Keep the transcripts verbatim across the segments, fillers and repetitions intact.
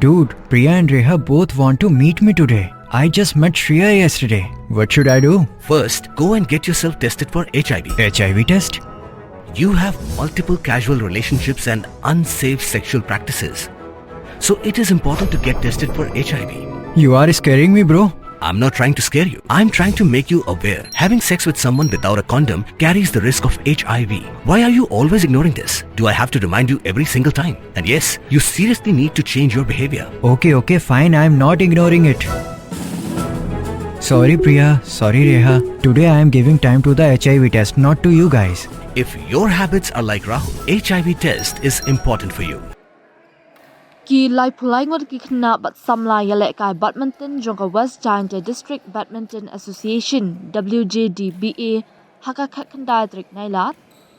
Dude, Priya and Reha both want to meet me today. I just met Shreya yesterday. What should I do? First, go and get yourself tested for H I V. H I V test? You have multiple casual relationships and unsafe sexual practices. So it is important to get tested for H I V. You are scaring me, bro. I'm not trying to scare you. I'm trying to make you aware. Having sex with someone without a condom carries the risk of H I V. Why are you always ignoring this? Do I have to remind you every single time? And yes, you seriously need to change your behavior. Okay, okay, fine. I'm not ignoring it. Sorry, Priya. Sorry, Reha. Today I am giving time to the H I V test, not to you guys. If your habits are like Rahul, H I V test is important for you. Ki laiphew lai ngut ki khynnah bad samla ïalehkai badminton jong ka West Jaintia District Badminton Association, W J D B A, ha ka khatkhyndai tarik Nailar,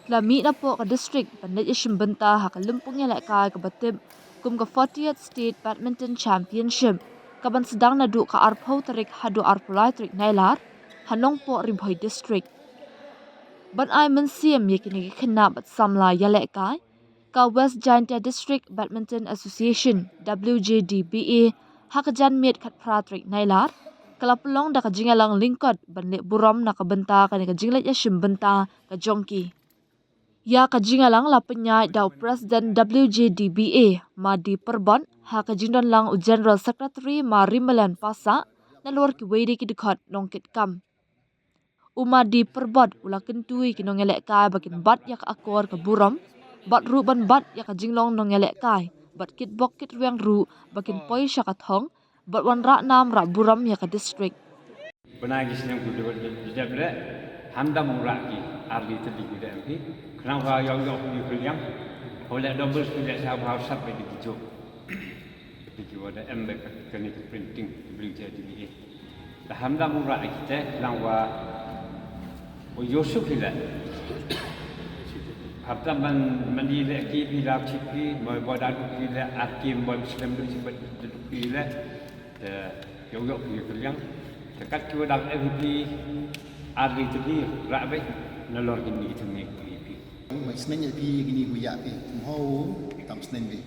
ki la mih napoh ka district ban leit ïashim bynta ha ka lympung ïalehkai kaba tip kum ka fortieth State Badminton Championship, kaban sdang naduh ka arphew tarik haduh arphew lai tarik Nailar, ha Nongpoh Ri Bhoi District. Ban ai mynsiem ïa kine ki khynnah bad samla ïalehkai, ka West Jaintia District Badminton Association, W J D B A, ha ka janmiet khatphra tarik Nailar, ka la pynlong da ka jingïalang lyngkot ban leh burom na ka bynta kane ka jingleit ïashim bynta ka jong ki. Ïa ka jingïalang la pynïaid da u President W J D B A, Madi Pyrbot, ha ka jingdon lang u General Secretary Ma Rimalan Passah, nalor kiwei de ki dkhot nongkitkam. U Madi Pyrbot u la kyntu ïa ki nongïalehkai ba kin bat ïa ka akor ka burom, bad ruh ban bat ïa ka jinglong nongïalehkai, bad kitbok kitrwiang ruh ba kin poi sha ka thong, bad wanrah nam rah burom ïa ka district. Bnai ki snem ku dep dep leh, hamdam u rah ki, ar li tylli ki leh ki, khnang ba ïoh ïoh ki kylliang, ho leh doubles ki leh sa ba sat ba ki jok. Ki wa da em ba kane ka printing, ki bring cha di ni. Da hamdam u rah ki te, khnang ba u ïoh suk ki leh. Hamdam man, man di leh ki, bi lap chip ki, mo ba da du ki leh, ar ki mo snem du chip ba du ki leh. Te ïoh ïoh ki kylliang. Te kat ki wa dang M V P, ar li tylli, rah beit, nalor kine ki tyngne ki M V P. Mai sneng ïa phi kine ki wa ïa phi, mho tam sneng beit.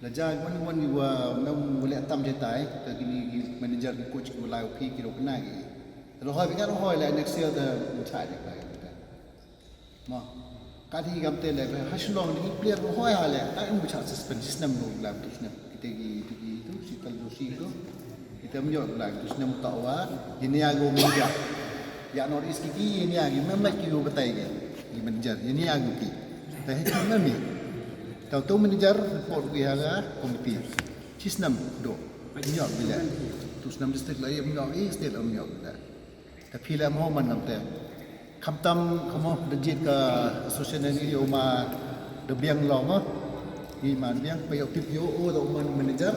La jai wan wan ki wa nam wa leh tam jai tai, te kine ki manager ki coach ki wa lai wa phi ki rok na ki. Te la hoi beit ngan hoi la next year te chai de kai. Mo. Ka dei kam te le, ha Shillong ni player ruh hoi ha le, ka em bu cha suspend, snem ruh la tu snem. Kita ki, tu ki, tu, si tal tu si tu. Kita em ïoh la tu snem ta wa, ïa nia go manager. Ïa North East ki ki, ïa nia ki, mem lek ki go batai ki. Ki manager, ïa nia go ki. Ta he ki mem ni. Tau tu manager, report ki ha ga, committee. Si snem do. Em ïoh bila. Tu snem district la em ïoh, eh, state la em ïoh bila. Te phi leh mo man ngam te. Khamtam kamo da jied ka association ni u ma da biang lo mo. Hi man biang pa ïoh tip ïoh o da u man manager.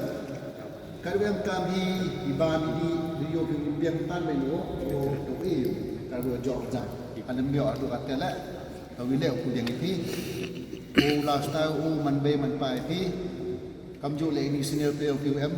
Ka da biang kam hi i ban hi da ïoh phi biang tan me lo o to e ka da jok jam. Ka da ïoh adu ka te leh. Ka wi leh u biang hi phi. O lifestyle o man bei man pai phi. Kam ju leh ni senior player phi em.